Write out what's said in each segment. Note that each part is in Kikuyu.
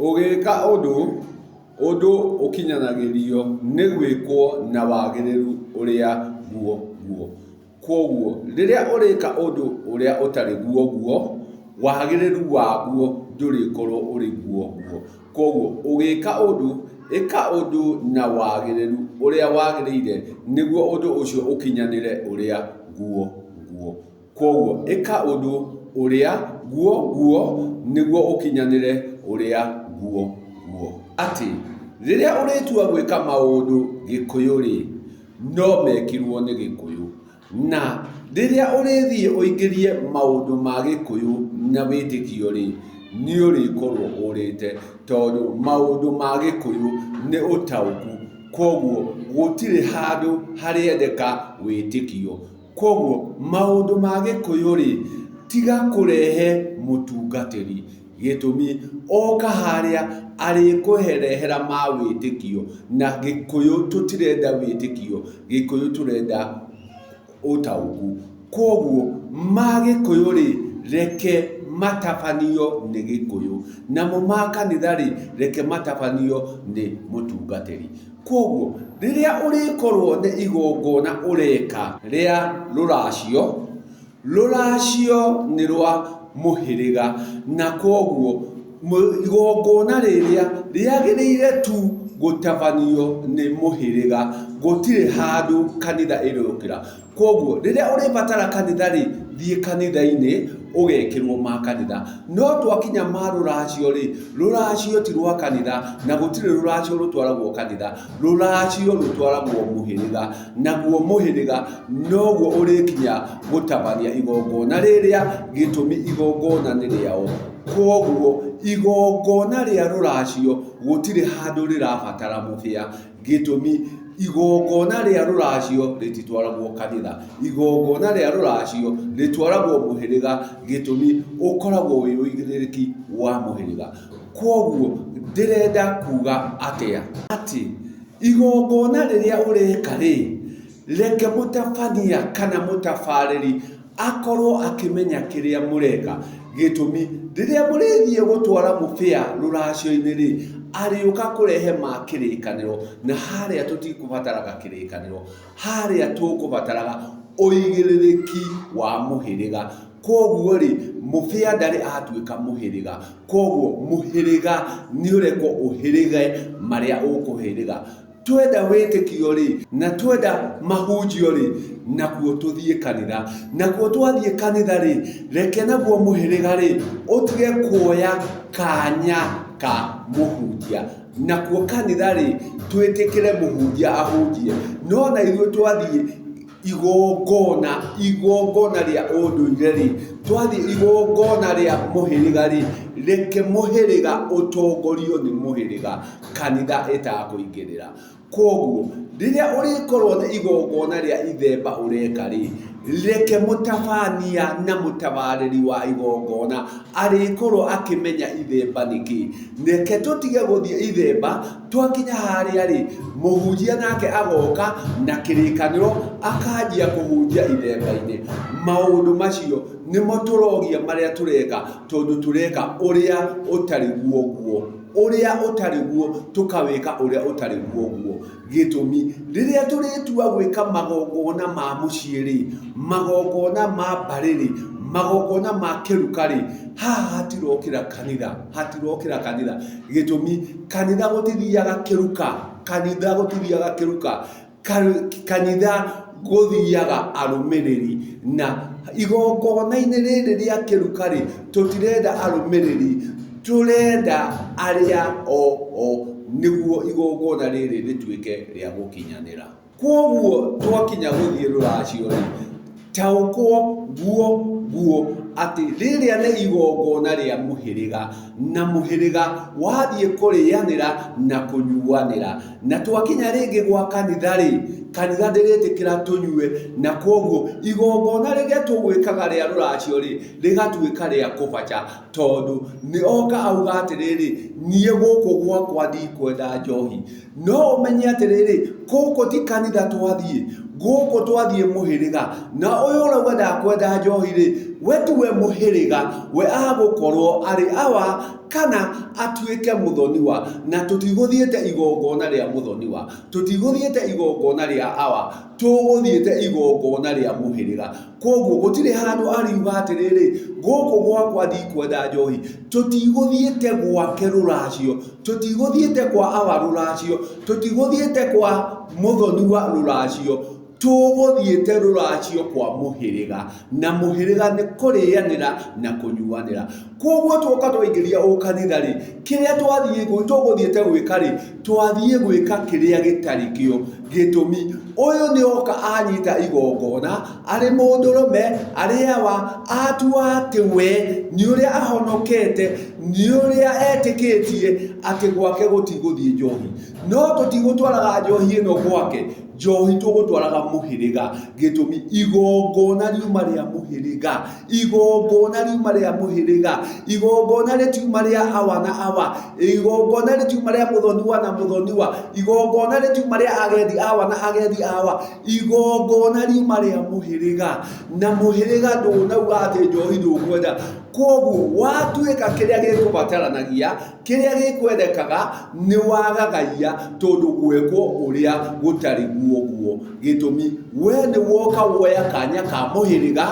Ũgĩka ũndũ, ũndũ ũkinyanagĩrio nĩ gwĩkwo na wagĩrĩru ũrĩa guo guo. Kwoguo rĩrĩa ũrĩka ũndũ ũrĩa ũtarĩ guo guo, wagĩrĩru waguo ndũrĩkorwo ũrĩ guo guo. Kwoguo ũgĩka ũndũ, ĩka ũndũ na wagĩrĩru ũrĩa wagĩrĩire nĩguo ũndũ ũcio ũkinyanĩre ũrĩa guo guo. Kwoguo ĩka ũndũ ũrĩa guo guo nĩguo ũkinyanĩre ũrĩa guo guo. Atĩ rĩrĩa ũrĩtua gwĩka maũndũ Gĩkũyũ-rĩ, no mekirwo nĩ Gĩkũyũ. Na rĩrĩa ũrĩthiĩ ũingĩrie maũndũ ma Gĩkũyũ na wĩtĩkio-rĩ, nĩ ũrĩkorwo ũrĩte tondũ maũndũ ma Gĩkũyũ nĩ ũtaũku. Kwoguo gũtirĩ handũ harĩendeka wĩtĩkio. Kwoguo maũndũ ma Gĩkũyũ-rĩ, tiga kũrehe mũtungatĩri. Gĩtũmi, oka harĩa arĩkũrehera ma wĩtĩkio, na Gĩkũyũ tũtirenda wĩtĩkio, Gĩkũyũ tũrenda ũtaũku. Kwoguo ma Gĩkũyũ-rĩ, reke matabanio nĩ Gĩkũyũ, namo ma kanitha-rĩ, reke matabanio nĩ mũtungatĩri. Kwoguo, rĩrĩa ũrĩkorwo nĩ igongona ũreka rĩa rũracio, rũracio nĩ rwa mũhĩrĩga na kwoguo igongona rĩrĩa rĩagĩrĩire tu gũtabanio nĩ mũhĩrĩga, gũtirĩ handũ kanitha ĩrĩũkĩra. Kwoguo rĩrĩa ũrĩbatara kanitha-rĩ, thiĩ kanitha-inĩ ũgekĩrwo ma kanitha. No twakinya ma rũracio-rĩ, rũracio ti rwa kanitha na gũtirĩ rũracio rũtwaragwo kanitha. Rũracio rũtwaragwo mũhĩrĩga, naguo mũhĩrĩga noguo ũrĩkinya gũtabania igongona rĩrĩa, gĩtũmi igongona nĩ rĩao. Kwoguo igongona rĩa rũracio gũtirĩ handũ rĩrabatara mũbĩa. Gĩtũmi, igongona rĩa rũracio rĩtitwaragwo kanitha. Igongona rĩa rũracio rĩtwaragwo mũhĩrĩga. Gĩtũmi, ũkoragwo wĩ ũigĩrĩrĩki wa mũhĩrĩga. Kwoguo ndĩrenda kuga atĩa? Atĩ igongona rĩrĩa ũreka rĩ, Reke mũtabania kana mũtabarĩri akorwo akĩmenya kĩrĩa mũreka. Gĩtũmi, rĩrĩa mũrĩthiĩ gũtwara mũbĩa rũracio-inĩ-rĩ, arĩũka kũrehe ma kĩrĩkanĩro, na harĩa tũtikũbataraga kĩrĩkanĩro, harĩa tũkũbataraga ũigĩrĩrĩki wa mũhĩrĩga. Kwoguo-rĩ, mũbĩa ndarĩ atuĩka mũhĩrĩga. Kwoguo mũhĩrĩga nĩũrekwo ũhĩrĩge marĩa ũkũhĩrĩga. Twenda wĩtĩkio-rĩ, na twenda mahunjio-rĩ, nakuo tũthiĩ kanitha. Nakuo twathiĩ kanitha-rĩ, reke naguo mũhĩrĩga-rĩ, ũtige kuoya kanya ka mũhunjia. Nakuo kanitha-rĩ, twĩtĩkĩre mũhunjia ahunjie. No na ithuĩ twathiĩ igongona, igongona rĩa ũndũire-rĩ, twathiĩ igongona rĩa mũhĩrĩga-rĩ, reke mũhĩrĩga ũtongorio nĩ mũhĩrĩga, kanitha ĩtakũingĩrĩra. Kwoguo, rĩrĩa ũrĩkorwo nĩ igongona rĩa ithemba ũreka-rĩ, reke mũtabania na mũtabarĩri wa igongona arĩkorwo akĩmenya ithemba nĩ kĩĩ. Reke tũtige gũthiĩ ithemba, twakinya harĩa-rĩ, mũhunjia nake agoka na kĩrĩkanĩro akanjia kũhunjia ithemba-inĩ. Maũndũ macio nĩmo tũrogia marĩa tũreka tondũ tũreka ũrĩa ũtarĩ guo guo. Ũrĩa ũtarĩ guo tũkawĩka ũrĩa ũtarĩ guo guo. Gĩtũmi, rĩrĩa tũrĩtua gwĩka magongona ma mũciĩ-rĩ, magongona ma mbarĩ-rĩ, magongona ma kĩruka-rĩ, haha hatirokĩra kanitha, hatirokĩra kanitha. Gĩtũmi, kanitha gũtithiaga kĩruka, kanitha gũtithiaga kĩruka. Kanitha gũthiaga arũmĩrĩri na igongona-inĩ rĩrĩ rĩa kĩruka-rĩ, tũtirenda arũmĩrĩri, tũrenda arĩa o o nĩguo igongona rĩrĩ rĩtuĩke rĩa gũkinyanĩra. Kwoguo twakinya gũthiĩ rũracio-rĩ, taũkwo guo guo atĩ rĩrĩa nĩ igongona rĩa mũhĩrĩga, na mũhĩrĩga wathiĩ kũrĩanĩra na kũnyuanĩra. Na twakinya rĩngĩ gwa kanitha-rĩ, kanitha ndĩrĩtĩkĩra tũnyue, na kwoguo igongona rĩrĩa tũgwĩkaga rĩa rũracio-rĩ, rĩgatuĩka rĩa kũbaca, tondũ nĩ oka auga atĩrĩrĩ, niĩ gũkũ gwakwa ndikwenda njohi. No ũmenye atĩrĩrĩ, gũkũ ti kanitha twathiĩ, gũkũ twathiĩ mũhĩrĩga, na ũyũ ũrauga ndakwenda njohi-rĩ, we tiwe mũhĩrĩga, we agũkorwo arĩ awa. kana atuĩke mũthoniwa. Na tũtigũthiĩte igongona rĩa mũthoniwa, tũtigũthiĩte igongona rĩa awa, tũgũthiĩte igongona rĩa mũhĩrĩga. Kwoguo gũtirĩ handũ ariuga atĩrĩrĩ, gũkũ gwakwa ndikwenda njohi. Tũtigũthiĩte gwake rũracio, tũtigũthiĩte kwa awa rũracio, tũtigũthiĩte kwa mũthoniwa rũracio, tũgũthiĩte rũracio kwa mũhĩrĩga. Na mũhĩrĩga nĩ kũrĩanĩra na kũnyuanĩra. Kwoguo twoka twaingĩria ũkanitha rĩ, kĩrĩa twathiĩ tũgũthiĩte gwĩka rĩ, twathiĩ gwĩka kĩrĩa gĩtarĩ kĩo. Gĩtũmi, ũyũ nĩ oka anyita igongona, arĩ mũndũrũme, arĩ awa, atua atĩ we nĩ ũrĩa ahonokete, nĩ ũrĩa etĩkĩtie atĩ gwake gũtigũthiĩ njohi. No tũtigũtwaraga njohi ĩno gwake, njohi tũgũtwaraga mũhĩrĩga. Gĩtũmi, igongona riuma rĩa mũhĩrĩga, igongona riuma rĩa mũhĩrĩga, igongona rĩtiuma rĩa awa na awa, igongona rĩtiuma rĩa mũthoniwa na mũthoniwa, igongona rĩtiuma rĩa agendi awa na agendi awa, igongona riuma rĩa mũhĩrĩga. Na mũhĩrĩga ndũnauga atĩ njohi ndũkwenda. Kwoguo watuĩka kĩrĩa gĩkũbataranagia, kĩrĩa gĩkwendekaga nĩ wagagaia tondũ gwekwo ũrĩa gũtarĩ guo guo. Gĩtũmi, we nĩ woka woya kanya ka mũhĩrĩga,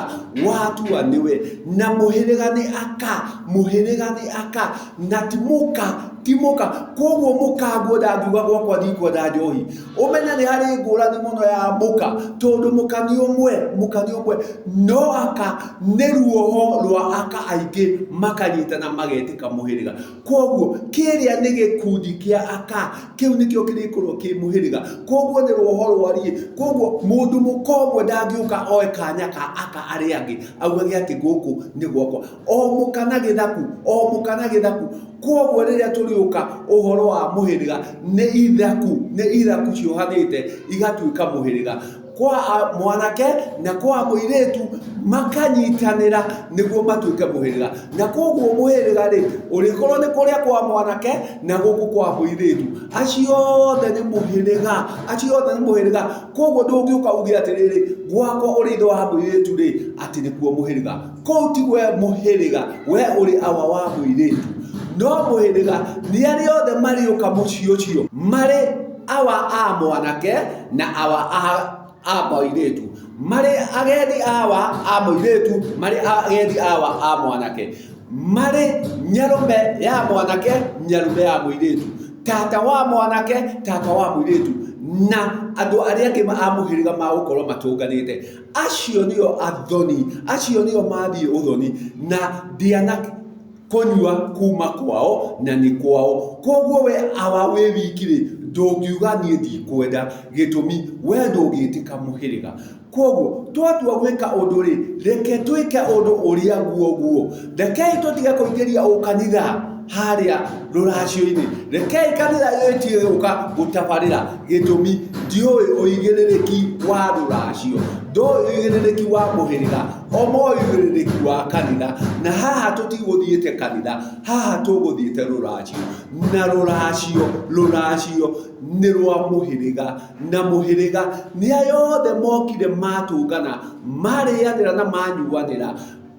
watua nĩwe. Na mũhĩrĩga nĩ aka, mũhĩrĩga nĩ aka, na ti mũka, ti mũka. Kwoguo mũka nguo ndangiuga gwakwa ndikwenda njohi. Ũmenye nĩ harĩ ngũrani mũno ya mũka, tondũ mũka nĩ ũmwe, mũka nĩ ũmwe, no aka nĩ ruoho rwa aka aingĩ makanyitana magetĩka mũhĩrĩga. Kwoguo kĩrĩa nĩ gĩkundi kĩa aka, kĩu nĩkĩo kĩrĩkorwo kĩ mũhĩrĩga. Kwoguo nĩ ruoho rwariĩ. Kwoguo mũndũ mũka ũmwe ndangĩũka oe kanya ka aka arĩa angĩ augage atĩ gũkũ nĩ gwakwa. O mũka na gĩthaku, o mũka na gĩthaku. Kwoguo rĩrĩa tũrĩũka ũhoro wa mũhĩrĩga nĩ ithaku, nĩ ithaku ciohanĩte igatuĩka mũhĩrĩga. Kwa mwanake na kwa mũirĩtu makanyitanĩra nĩguo matuĩke mũhĩrĩga. Na kwoguo mũhĩrĩga rĩ, ũrĩkorwo nĩ kũrĩa kwa mwanake na gũkũ kwa mũirĩtu. Acio othe nĩ mũhĩrĩga, acio othe nĩ mũhĩrĩga. Kwoguo ndũngĩũka uge atĩrĩrĩ, gwakwa ũrĩ ithe wa mũirĩtu rĩ, atĩ nĩkuo mũhĩrĩga. Kũu ti we mũhĩrĩga, we ũrĩ awa wa mũirĩtu. No mũhĩrĩga nĩ arĩa othe marĩũka mũciĩ ũcio marĩ awa a mwanake na awa a mũirĩtu, marĩ agendi awa a mũirĩtu, marĩ agendi awa a mwanake, marĩ nyarũme ya mwanake, nyarũme ya mũirĩtu, tata wa mwanake, tata wa mũirĩtu, na andũ arĩa angĩ a mũhĩrĩga magũkorwo matũnganĩte. Acio nĩo athoni, acio nĩo mathiĩ ũthoni na ndiana kũnyua kuma kwao na nĩ kwao. Koguo we awa wĩ wiki rĩ, ndũngiuga niĩ ndikwenda, gĩtũmi we ndũngĩtĩka mũhĩrĩga. Koguo twatua gwĩka ũndũ rĩ, reke twĩke ũndũ ũrĩa guo guo. Rekei tũtige kũingĩria ũkanitha harĩa rũracio-inĩ. Rekei kanitha ĩtige gũka gũtabarĩra, gĩtũmi ndiũĩ ũigĩrĩrĩki wa rũracio, ndoĩ ũigĩrĩrĩki wa mũhĩrĩga, o moĩ ũigĩrĩrĩki wa kanitha. Na haha tũtigũthiĩte kanitha, haha tũgũthiĩte rũracio. Na rũracio, rũracio nĩ rwa mũhĩrĩga, na mũhĩrĩga nĩ aya othe mokire matũngana, marĩanĩra na manyuanĩra.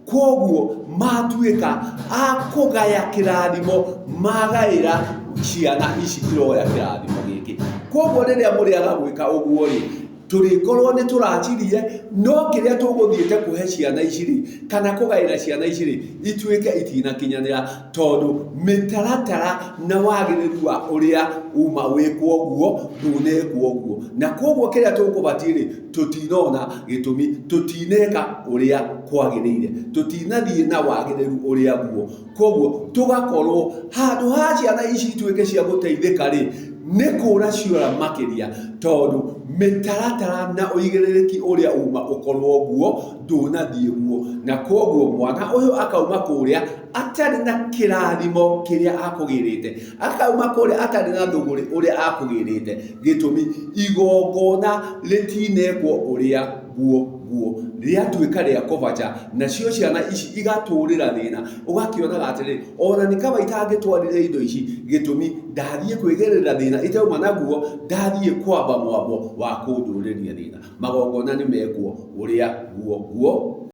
Kwoguo matuĩka a kũgaya kĩrathimo, magaĩra ciana ici iroya kĩrathimo gĩkĩ. Kwoguo rĩrĩa mũrĩaga gwĩka ũguo rĩ, tũrĩkorwo nĩ tũracirie, no kĩrĩa tũgũthiĩte kũhe ciana ici rĩ, kana kũgaĩra ciana ici rĩ, ituĩke itinakinyanĩra, tondũ mĩtaratara na wagĩrĩru wa ũrĩa uma wĩkwo ũguo, ndũnekwo ũguo. Na kwoguo kĩrĩa tũkũbatiĩ rĩ, tũtinona gĩtũmi tũtineka ũrĩa kwagĩrĩire, tũtinathiĩ na wagĩrĩru ũrĩa guo. Koguo tũgakorwo handũ ha ciana ici ituĩke cia gũteithĩka rĩ, nĩ kũra ciora makĩria, tondũ mĩtaratara na ũigĩrĩrĩki ũrĩa uma ũkorwo guo ndũnathiĩ guo. Na koguo mwana ũyũ akauma kũrĩa atarĩ na kĩrathimo kĩrĩa akũgĩrĩte, akauma kũrĩa atarĩ na thũgũrĩ ũrĩa akũgĩrĩte. Gĩtũmi, igongona rĩtinekwo ũrĩa guo guo, rĩatuĩka rĩa kũbaca, nacio ciana ici igatũrĩra thĩna, ũgakĩonaga atĩrĩrĩ, ona nĩ kaba itangĩtwarire indo ici, gĩtũmi ndathiĩ kwĩgĩrĩra thĩna itauma naguo, ndathiĩ kwamba mwambo wa kũndũrĩria thĩna. Magongona nĩ mekwo ũrĩa guo guo.